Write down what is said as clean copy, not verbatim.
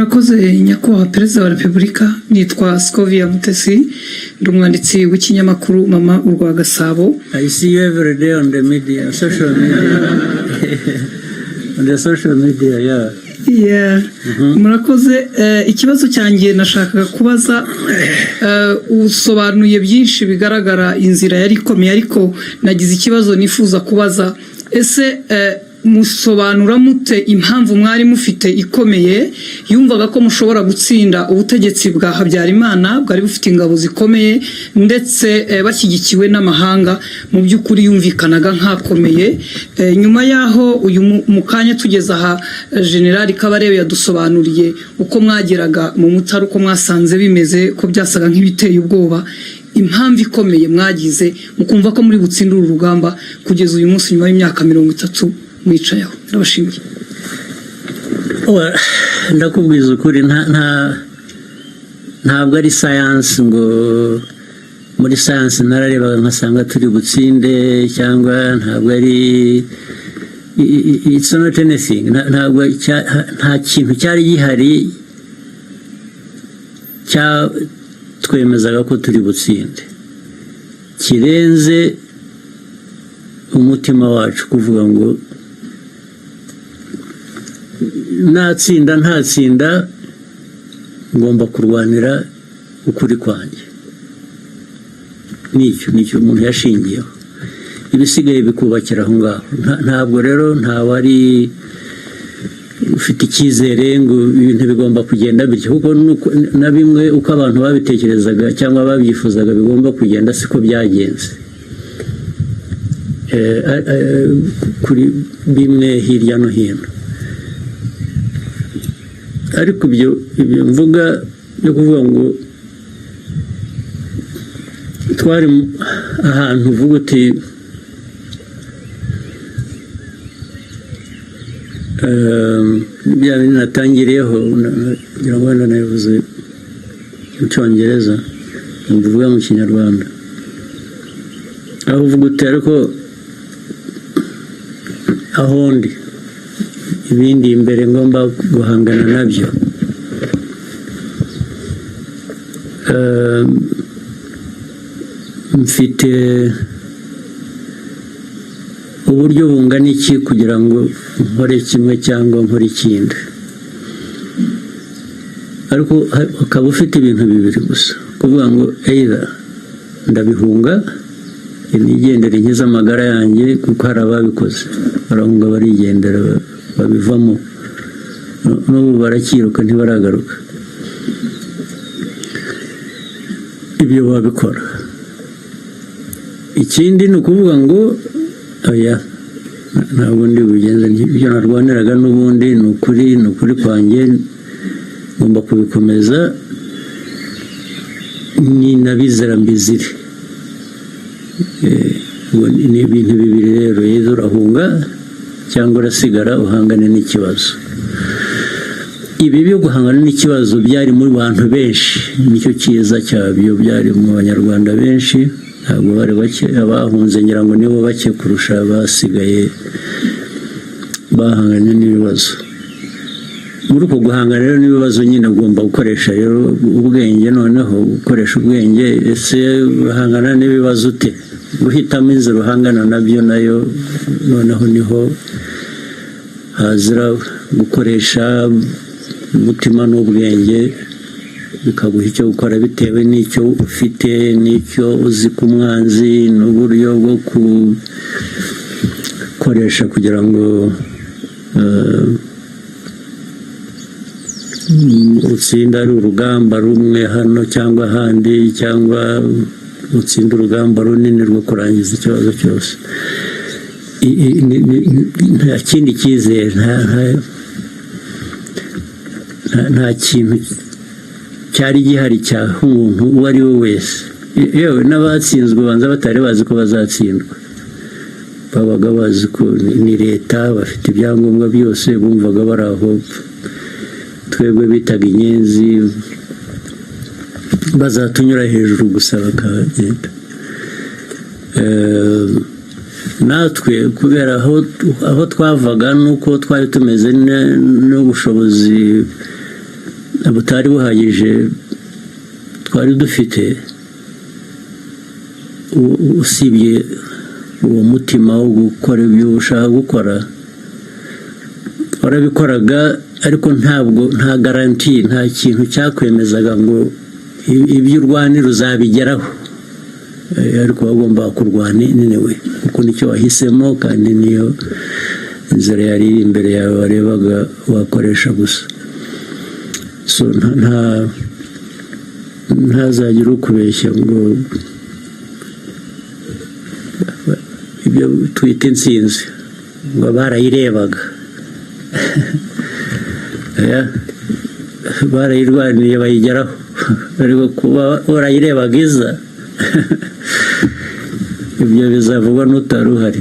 Murakoze, Nyakubahwa Perezida wa Repubulika. Nitwa Scovia Mutesi, ndi umwanditsi w'ikinyamakuru Mama Urwa Gasabo. I see you every day on the media, social media. On the social media, yeah. Yeah. Murakoze. Ikibazo cyanjye nashakaga kubaza, usobanuye byinshi bigaragara, inzira yari ikomeye, ariko nagize ikibazo nifuza kubaza: ese musobanura mute impamvu mwari mufite ikomeye yumvaga ko mushobora gutsinda ubutegetsi bwa Habyarimana bwari bufite ingabo zikomeye, ndetse bashyigikiwe n'amahanga, mu by'ukuri yumvikanaga nk'akomeye? Nyuma y'aho uyu mu kanya tugeze aha, Generali Kabarebe yadusobanuriye uko mwageraga mu Mutara, uko mwasanze bimeze, ko byasaga nk'ibiteye ubwoba. Impamvu ikomeye mwagize mukumva ko muri butsinde uru rugamba kugeza uyu munsi, nyuma y'imyaka 30 mwicayeho? Ndabashimiye. Well, ndakubwiza ukuri, ntabwo ari sayansi ngo muri sayansi nararebaga nkasanga turi butsinde, cyangwa ntabwo ari it's not anything. Ntabwo nta kintu cyari gihari cyatwemezaga ko turi butsinde kirenze umutima wacu, kuvuga ngo natsinda ntatsinda, ngomba kurwanira ukuri kwanjye. Nicyo umuntu yashingiyeho, ibisigaye bikubakira aho ngaho. Ntabwo rero ntawari ufite icyizere ngo ibintu bigomba kugenda bityo, kuko na bimwe uko abantu babitekerezaga cyangwa babyifuzaga bigomba kugenda siko byagenze. Kuri bimwe hirya no hino, ariko ibyo mvuga byo kuvuga ngo twari ahantu uvuga uti bya bindi natangiriyeho, ngira ngo wenda nabivuze mu Cyongereza, mbivuga mu Kinyarwanda, aho uvuga uti ariko aho ndi, ibindi imbere ngomba guhangana nabyo, mfite uburyo bungana iki kugira ngo nkore kimwe cyangwa nkore ikindi? Ariko ukaba ufite ibintu bibiri gusa, kuvuga ngo either ndabihunga nigendere nkize amagara yanjye, kuko hari ababikoze barahunga, barigendera, babivamo, n'ubu barakiruka ntibaragaruka. Ibyo babikora. Ikindi ni ukuvuga ngo oya, ntabwo ndi bugenze, ibyo narwaniraga n'ubundi ni ukuri, ni ukuri kwanjye, ngomba kubikomeza, ni nabizera mbizire. Ngo ni ibintu bibiri rero: either urahunga cyangwa urasigara uhangane n'ikibazo. Ibi byo guhangana n'ikibazo byari mu bantu benshi, nicyo cyiza cyabyo. Byari mu Banyarwanda benshi, ntabwo bari bake abahunze, ngira ngo nibo bake kurusha abasigaye bahanganye n'ibibazo. Muri uko guhangana rero n'ibibazo nyine, ugomba gukoresha rero ubwenge. Noneho gukoresha ubwenge, ese uhangana n'ibibazo ute? Guhitamo inzira uhangana nabyo nayo noneho niho hazira gukoresha umutima n'ubwenge, bikaguha icyo gukora bitewe n'icyo ufite n'icyo uzi ku mwanzi n'uburyo bwo gukoresha kugira ngo utsinde, ari urugamba rumwe hano cyangwa ahandi, cyangwa utsinde urugamba runini rwo kurangiza ikibazo cyose. Nta kindi cyizere, nta kintu cyari gihari cyaha umuntu uwo ari we wese. Yewe n'abatsinzwe banza batari bazi ko bazatsindwa, babaga bazi ko ni leta, bafite ibyangombwa byose, bumvaga bari aho. Twebwe bitaga inyenzi, bazatunyura hejuru gusa bakagenda. Natwe kubera aho twavaga n'uko twari tumeze n'ubushobozi. Butari buhagije twari dufite, usibye uwo mutima wo gukora ibyo ushaka gukora. Warabikoraga, ariko ntabwo, nta guarantee, nta kintu cyakwemezaga ngo ibyo urwanira uzabigeraho. Ariko wagombaga kurwana anyway, kuko nicyo wahisemo kandi niyo inzira yari iri imbere yawe warebaga wakoresha gusa. So ntazagire ukubeshya ngo ibyo twita intsinzi ngo barayirebaga. Oya, barayirwaniye bayigeraho, ariko kuba warayirebaga iza, ibyo bizavugwa n'utari uhari.